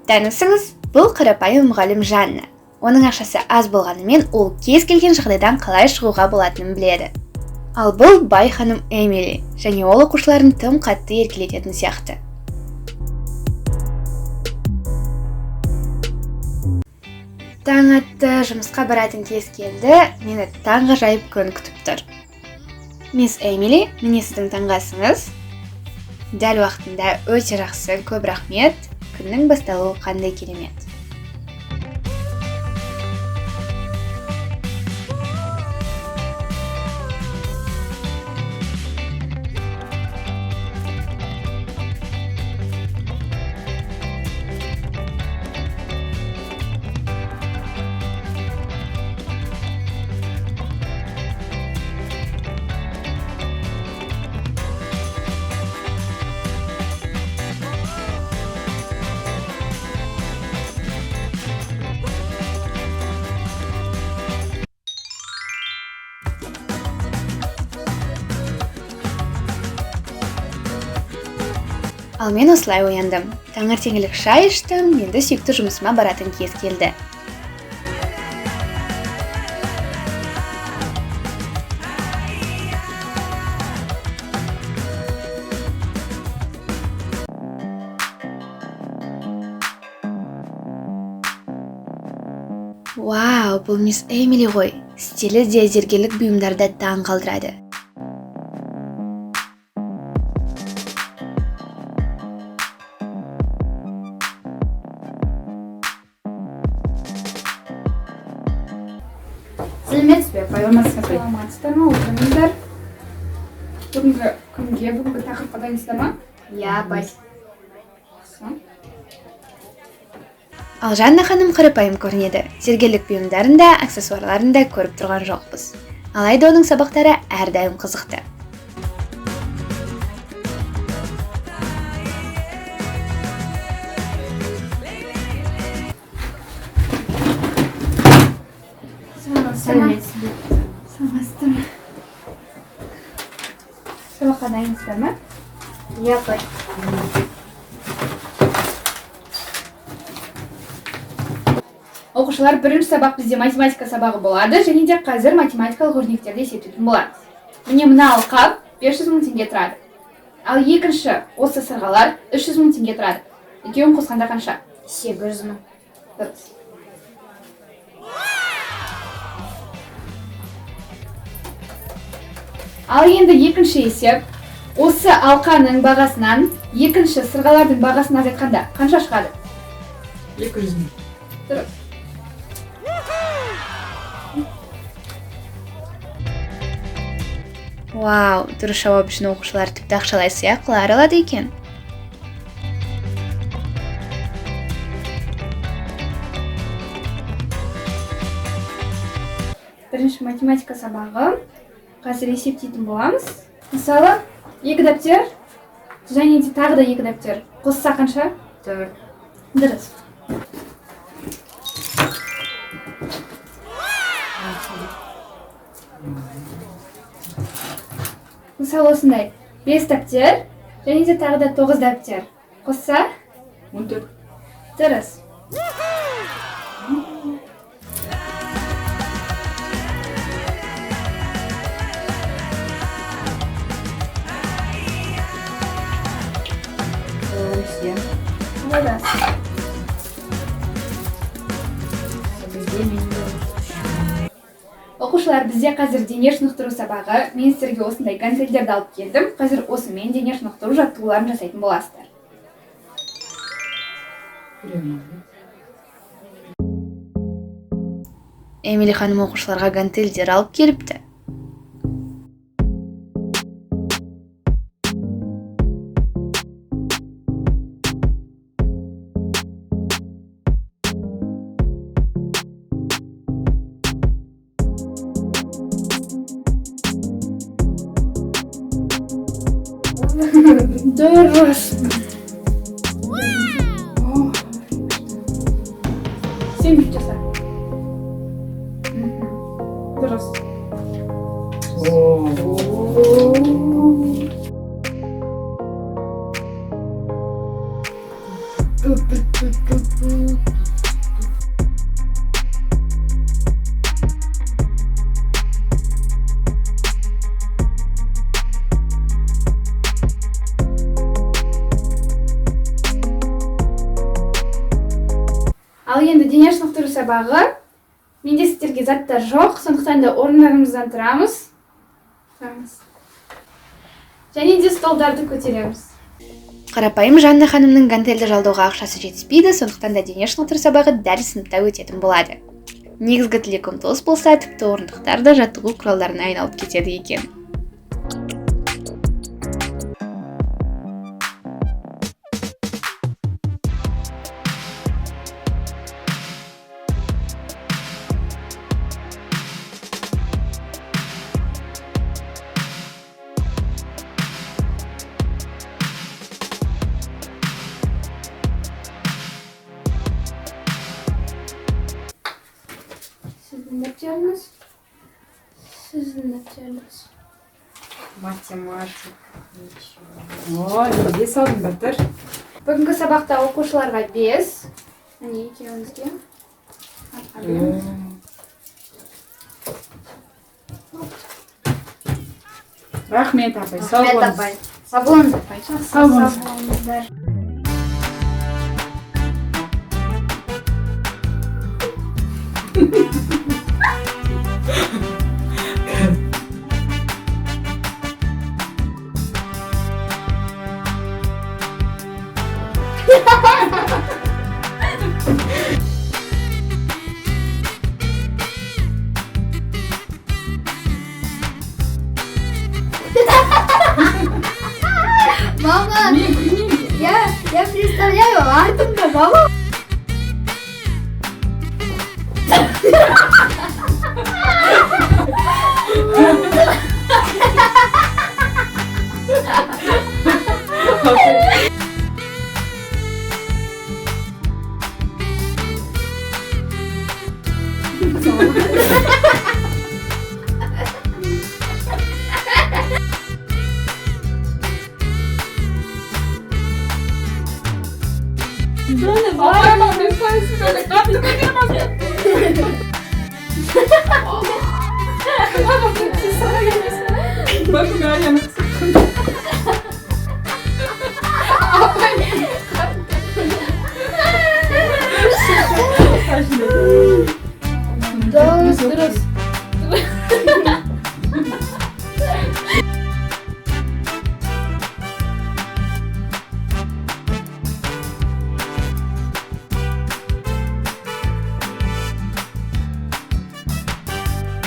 Танысыңыз, бұл қарапайым мұғалім Жанна. Оның ақшасы аз болғанымен, ол кез келген жағдайдан қалай шығуға болатынын біледі. Ал бұл бай ханым Эмили, және ол оқушыларын тым қатты еркелететін сияқты. Таң атты, жұмысқа баратын кез келді, мені таңғажайып күн күтіп тұр. Мисс Эмили, міне сіздің таңғы асыңыз. Дәл уақытында, өте жақсы, көп рахмет. Күннің басталуы қандай керемет. Ал мен осылай ояндым. Таңертеңгілік шай іштім, енді сүйікті жұмысыма баратын кез келді. Вау, бұл мисс Эмили ғой. Стилі де зергерлік бұйымдарда таң қалдырады. Сәлеметсіз бе, апай? Саламатсыз ба? Саламатсыздар ма, отырыңыздар. Бүгінгі күнге, бүгінгі тақырыпқа дайынсыздар ма? Иә, апай. Жақсы. Ал Жанна ханым қарапайым көрінеді. Зергерлік бұйымдарын да, аксессуарларын да көріп тұрған жоқпыз. Алайда оның сабақтары әрдайым қызықты. Саламатсыздар ма? Саламатсыздар ма? Сабаққа дайынсыздар ма? Иә, апай. Оқушылар, бірінші сабақ бізде математика сабағы болады, және де қазір математикалық өрнектерді есептейтін боламыз. Міне, мына алқап 500 мың теңге тұрады. Ал екінші осы сырғалар 300 мың теңге тұрады. Екеуін қосқанда қанша? 800 мың. Дұрыс. Ал енді екінші есеп. Осы алқаның бағасынан екінші сырғалардың бағасын азайтқанда қанша шығады? 200 мың. Дұрыс. Вау, дұрыс жауап үшін оқушылар тіпті ақшалай сыйақылар алады екен. Бірінші математика сабағы. Қазір есептейтін боламыз. Мысалы, екі дәптер және де тағы да екі дәптер. Қосса қанша? 4. Дұрыс. Мысалы, осындай 5 дәптер және де тағы да 9 дәптер. Қосса? 14. Дұрыс. 7. Дұрыс. Бізде менде Оқушылар, бізде қазір дене шынықтыру сабағы. Мен сіздерге осындай гантельдерді алып келдім. Қазір осымен дене шынықтыру жаттығуларын жасайтын боласыздар. Біреуін. Эмили ханым оқушыларға гантельдер алып келіпті. Дұрыс. Сен бүйтіп жаса. Дұрыс. О. Ал енді дене шынықтыру сабағы. Менде сіздерге заттар жоқ, сондықтан да орындарымыздан тұрамыз. Тұрамыз. Және де столдарды көтереміз. Қарапайым Жанна ханымның гантельді жалдауға ақшасы жетіспейді, сондықтан да дене шынықтыру сабағы дәл сыныпта өтетін болады. Негізгі тілек ұмтылыс болса, тіпті орындықтар да жаттығу құралдарына айналып кетеді екен. Сіздің дәптеріңіз. Сіздің дәптеріңіз. Математика. Ничего. О, мен 5 алдым, Батыр. Бүгінгі сабақта оқушыларға 5. Міне, екеуіңізге. Атқа береміз. Рахмет, апай. Сау Рахмет, болыңыз. апай. Сау болыңыз, апай. Сау болыңыз. Сау болыңыздар. Мама, Мен күлмеймін. я представляю, артымда мама. Апай, мен сайысыз қатты көтере бастадым. Басыма аяғым түсіп. Апай.